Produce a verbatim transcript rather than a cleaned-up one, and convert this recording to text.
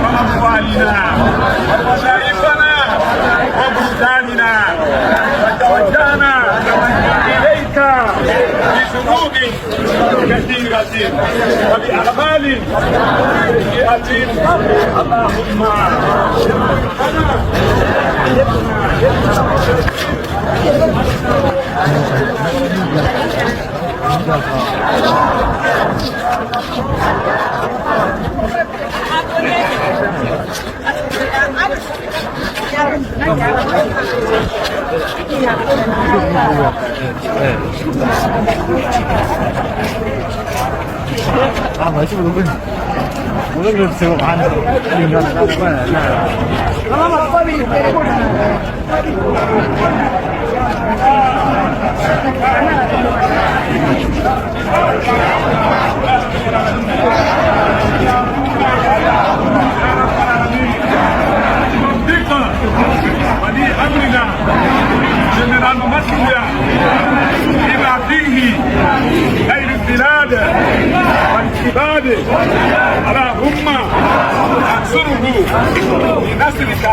وأموالنا ووظائفنا وبلداننا، وتوجهنا إليك بذنوب كثيرة وبأعمال سيئة. اللهم ولي أمرنا جنرال مكي بما فيه خير البلاد والعباد. اللهم انصره بنصرك.